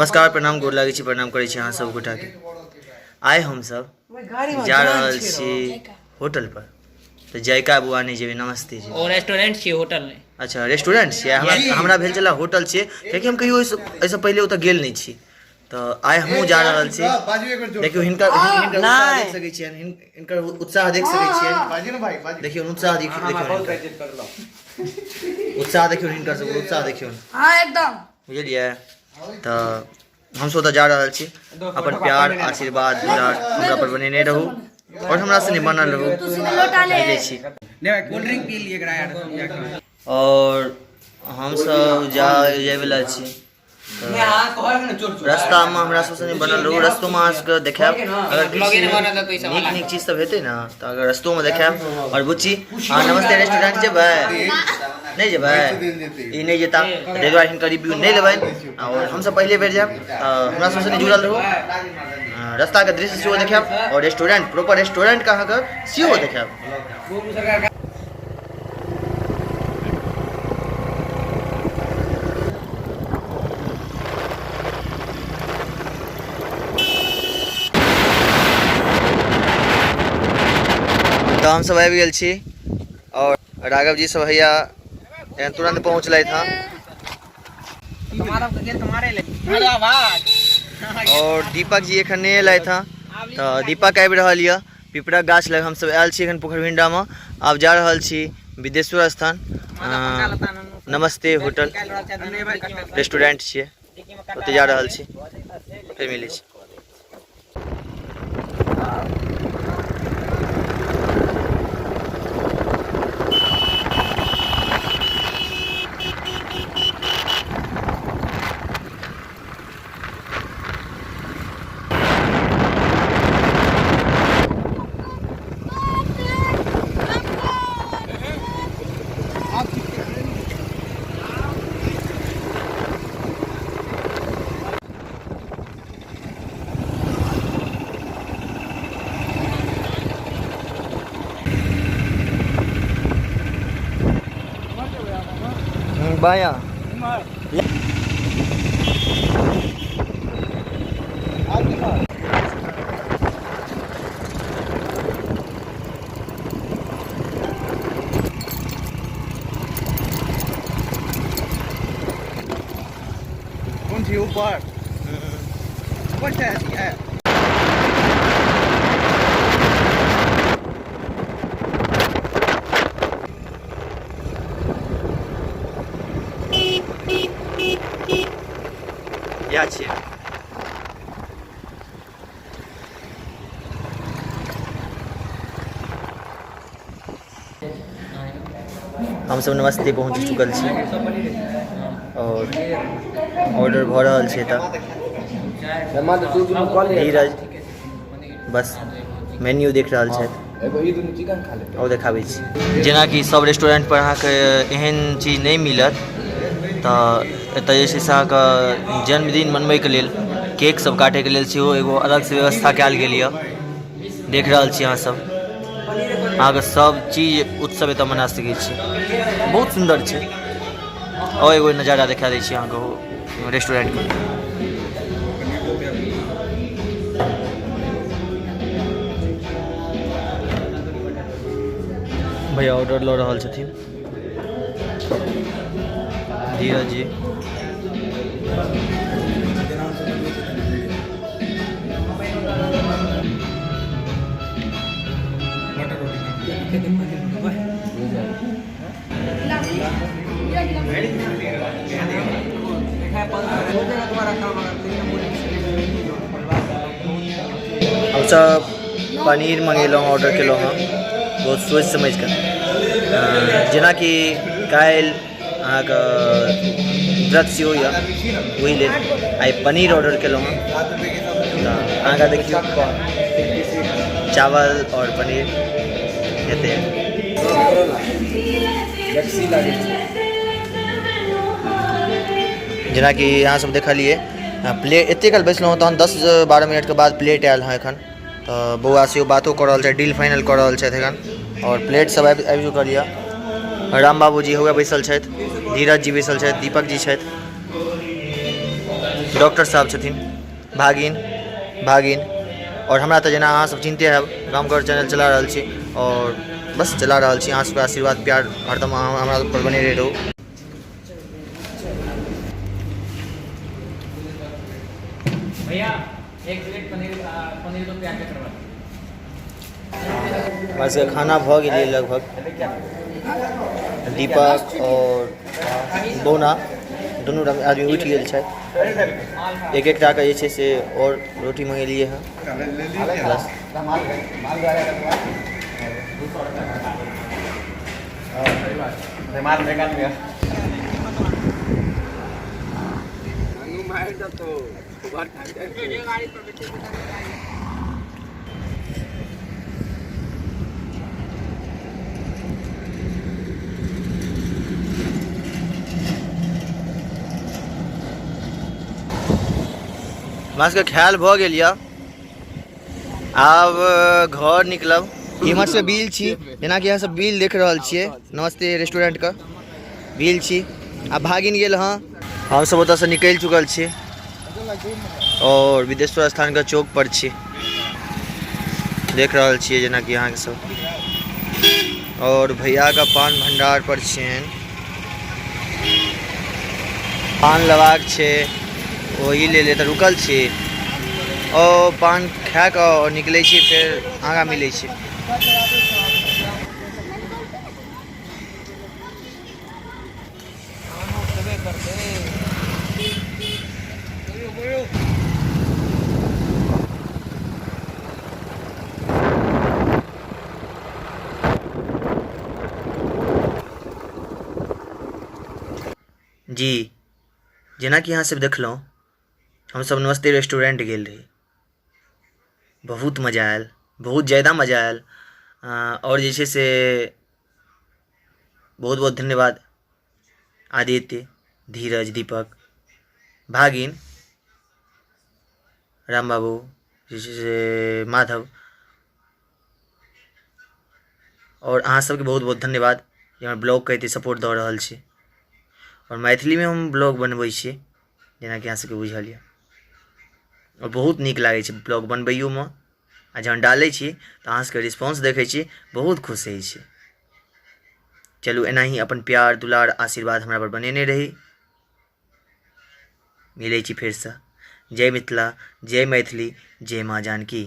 नमस्कार, प्रणाम, गोर लागै छी, प्रणाम करै छी अहाँ सब गोटाके। आइ हमसब जा रहल छी होटल पर, तऽ जायका बुआ नहि जेबै। नमस्ते जी। ओ रेस्टोरेंट छियै, होटल नहि। अच्छा, रेस्टोरेंट छियै। हमरा हमरा भेल छलै होटल छियै, कियाकि हम कहियो एहिसँ पहिले ओतऽ गेल नहि छी, तऽ आइ हमहूँ जा रहल छी। देखियौ, हिनकर हिनकर उत्साह देख सकै छियनि, हिनकर उत्साह देख सकै छियनि। देखियौ उत्साह, देखियौ उत्साह, देखियौ हिनकर सबके उत्साह देखियौ। हाँ, एकदम। बुझलियै? तऽ हमसब ओतऽ जा रहल छी। अपन प्यार, आशीर्वाद, दुलार हमरा पर बनेने रहू आओर हमरा सङ्गे बनल रहू। मिलै छी। आओर हमसब जा जायवला छी, रस्तामे हमरा सब सङ्गे बनल रहू। रस्तोमे अहाँ सबके देखायब, अगर किछु नीक नीक चीज सब हेतै ने, तऽ अगर रस्तोमे देखायब। आओर बुच्ची, अहाँ नमस्ते रेस्टोरेंट जेबै? नहि जेबै? ई नहि जेता, ताहि दुआरे हिनकर रिव्यू नहि लेबनि। आओर हमसब पहिले बेर जायब, तऽ हमरा सब सङ्गे जुड़ल रहू। रस्ताके दृश्य सेहो देखायब आओर रेस्टोरेंट, प्रॉपर रेस्टोरेंटके अहाँके सेहो देखायब। तऽ हमसब आबि गेल छी आओर राघव जी सब हैया एहन तुरंत पहुँचलथि हँ। और दीपक जी एखन नहि एलथि हँ, तऽ दीपक आबि रहल यऽ। पिपरक गाछ लग हमसब आयल छी एखन पोखरभिंडामे। आब जा रहल छी विदेश्वर स्थान, नमस्ते होटल रेस्टोरेंट छियै, ओतऽ जा रहल छी। फेर मिलै छी। बायां। कोन छी ऊपर ऊपर छै है। इएह छियै। हमसब नमस्ते पहुँच चुकल छी और ऑर्डर भऽ रहल छै। तऽ धीरज बस मेन्यू देख रहल छथि और देखाबै छी। जेनाकि सब रेस्टोरेंट पर अहाँके एहन चीज नहि मिलत, तऽ एतऽ जे छै से अहाँके जन्मदिन मनबैके लेल, केक सब काटैके लेल सेहो एगो अलगसँ व्यवस्था कयल गेल यऽ। देख रहल छी अहाँ सब, अहाँके सब चीज उत्सव एतऽ मना सकै छी। बहुत सुन्दर छै। और एगो नजारा देखा दै छी अहाँके रेस्टोरेंटके। भैया ऑर्डर लऽ रहल छथिन, धीरज जी। हमसब पनीर मंगेलहुँ, ऑर्डर केलहुँ हँ बहुत सोचि समझि कऽ। जेनाकि काल्हि अहाँके व्रत सेहो यऽ, ओहि लेल आइ पनीर ऑर्डर केलहुँ हँ। तऽ अहाँके देखियौ, चावल आओर पनीर हेतै। जेनाकि अहाँ सब देखलियै प्लेट, एतेक काल बैसलहुँ तहन 10-12 मिनटके बाद प्लेट आयल हँ एखन। तऽ बौआ सेहो बातो कऽ रहल छथि, डील फाइनल कऽ रहल छथि एखन। आओर प्लेट सब आबि आबि चुकल यऽ। राम बाबूजी हुए बैसल छथि, धीरज जी बैसल छथि, दीपक जी छथि। डॉक्टर साहब छथिन, भागिन भागिन। आओर हमरा तऽ जेना अहाँ सब चिन्हते हैब, गाम घर चैनल चला रहल छी आओर बस चला रहल छी। अहाँ सबके आशीर्वाद प्यार हरदम अहाँ हमरा पर बने रहू। भैया एक प्लेट पनीर, पनीर दो प्याज का करवा। हमरा सबके खाना भऽ गेलै लगभग। दीपक आओर बौना दुनू आदमी उठि गेल छथि। एक एकटाके जे छै से आओर रोटी मङ्गेलियै हँ बस। हमरा सबके ख्याल भऽ गेल यऽ, आब घर निकलब। इम्हर से बिल छी, जेनाकि अहाँ सब बिल देख रहल छियै, नमस्ते रेस्टोरेंटके बिल छी। आ भागिन गेल हँ। हमसब ओतऽसँ निकलि चुकल छी और विदेश्वर स्थान के चौक पर छी, देख रहल छियै जेनाकि अहाँके सब। और भैया के पान भंडार पर छियनि, पान लेबाक छै ओही लेल एतऽ रुकल छी। ओ पान खा कऽ और निकलै छी, फेर आगाँ मिलै छी। जी जेनाकि अहाँ सब देखलहुँ, हमसब नमस्ते रेस्टोरेंट गेल रही, बहुत मजा आयल, बहुत ज्यादा मजा आयल। आओर जे छै से बहुत बहुत धन्यवाद आदित्य, धीरज, दीपक, भागिन, राम बाबू, जे छै से माधव, आओर अहाँ सबके बहुत बहुत धन्यवाद जे हमर ब्लॉगके एते सपोर्ट दऽ रहल छी। आओर मैथिलीमे हम ब्लॉग बनबै छी, जेनाकि अहाँ सबके बुझल यऽ, आओर बहुत नीक लागै छै ब्लॉग बनबैयोमे, आ जहन डालै छी तऽ अहाँ सबके रिस्पॉन्स देखै छी, बहुत खुश होइ छी। चलू एनाही अपन प्यार दुलार आशीर्वाद हमरा पर बनेने रही। मिलै छी फेरसँ। जय मिथिला, जय मैथिली, जय माँ जानकी।